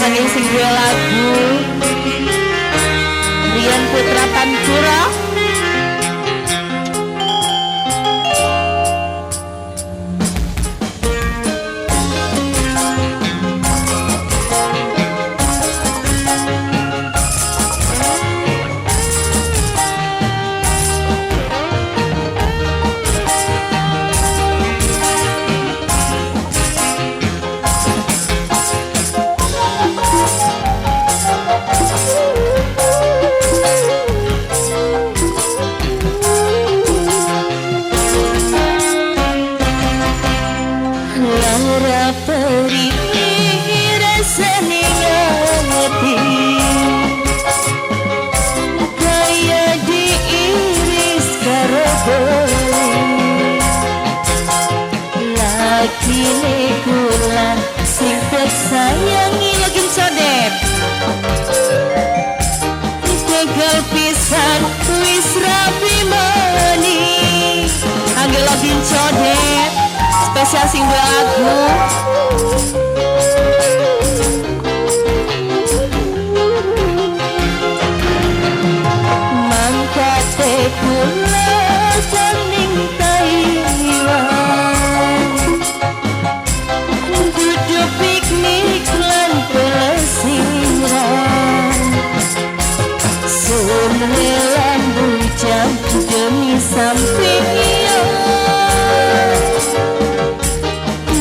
kangge sing duwe lagu Rian Putra Pantura. Lakine kula sing sayangi lagi codet tegal pisan wis rapi mani angge lagi codet spesial sing dua lagu. Mangkate kula ning Taiwan duduk piknik lan pelesiran sun lan bujang demi sampeyan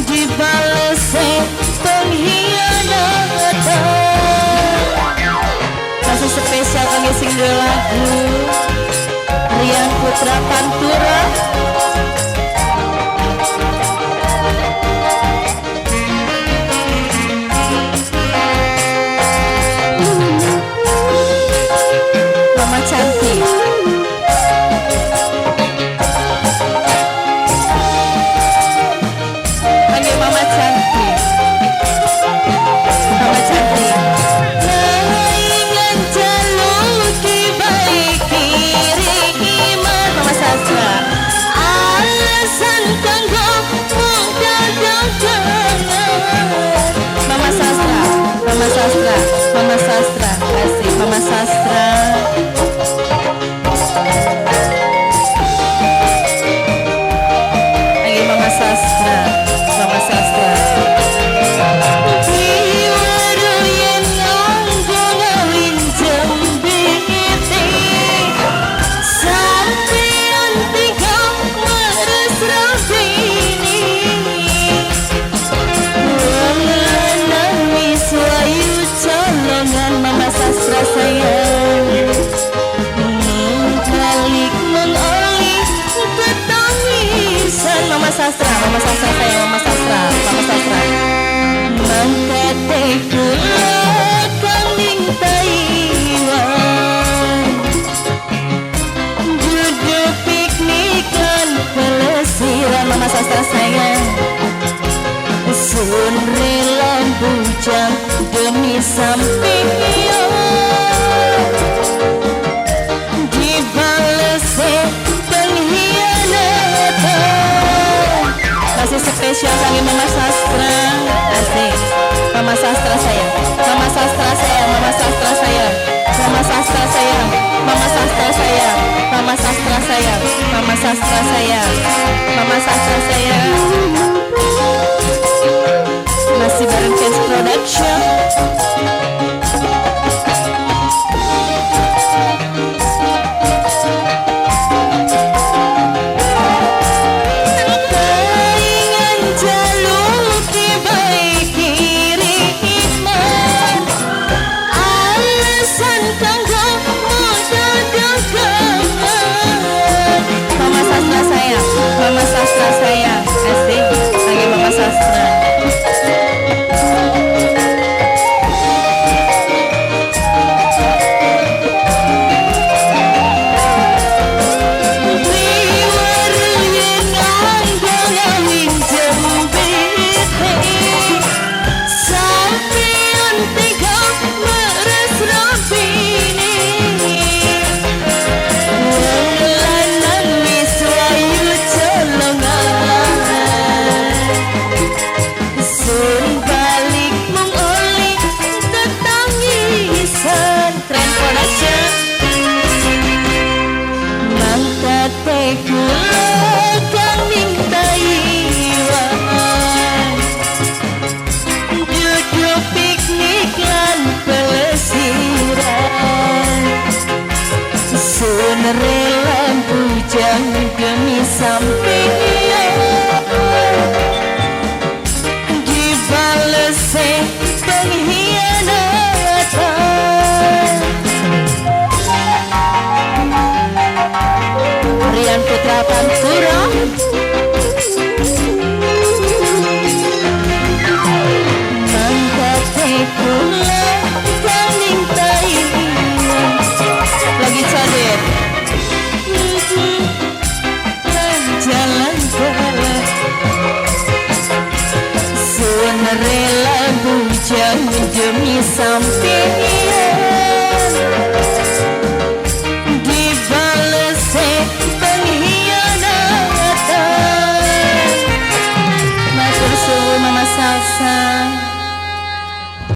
dibalese pengkhianatan. Kasih spesial kangge sing duwe lagu Rian Putra Pantura. Mama cantik. Panggil Mama cantik. Mama cantik. Naingan jaluki baik kiriman Mama Sastra. Alasan kanggo mung dagangan. Mama Sastra, Mama Sastra, Mama Sastra, asik Mama Sastra. Ayo Mama Sastra, Mama Sastra. Diweru yen nganggo ngawin jembete sampeyan tiga meres rabini. Wong lanang wis wayu colongan Mama Sastra sayang. Kalik mengoli tetangisan Mama Sastra, Mama Sastra sayang, Mama Sastra, Mama Sastra. Mangkate kula kang ning Taiwan duduk piknik lan pelesiran Mama Sastra sayang. Sun rela bujang demi sampeyan dibalese pengkhianatan. Masih spesial kangge Mama Sastra, asik. Mama Sastra sayang, Mama Sastra sayang, Mama Sastra sayang, Mama Sastra sayang, Mama Sastra sayang, Mama Sastra sayang, Mama Sastra sayang, Mama Sastra sayang. Masih bareng Cans Production. Kaingan jaluki baik kiriman alasan kanggo modal dagangan. Mama Sastra sayang, Mama Sastra sayang, asik, lagi Mama Sastra. kula kang ning Taiwan, duduk piknik lan pelesiran. Sun rela bujang demi sampeyan, dibalese pengkhianatan. Rian Putra Pantura. Mangkate kula kang ning Taiwan. Lagi cadet jalan-jalan. Sun rela bujang demi sampeyan.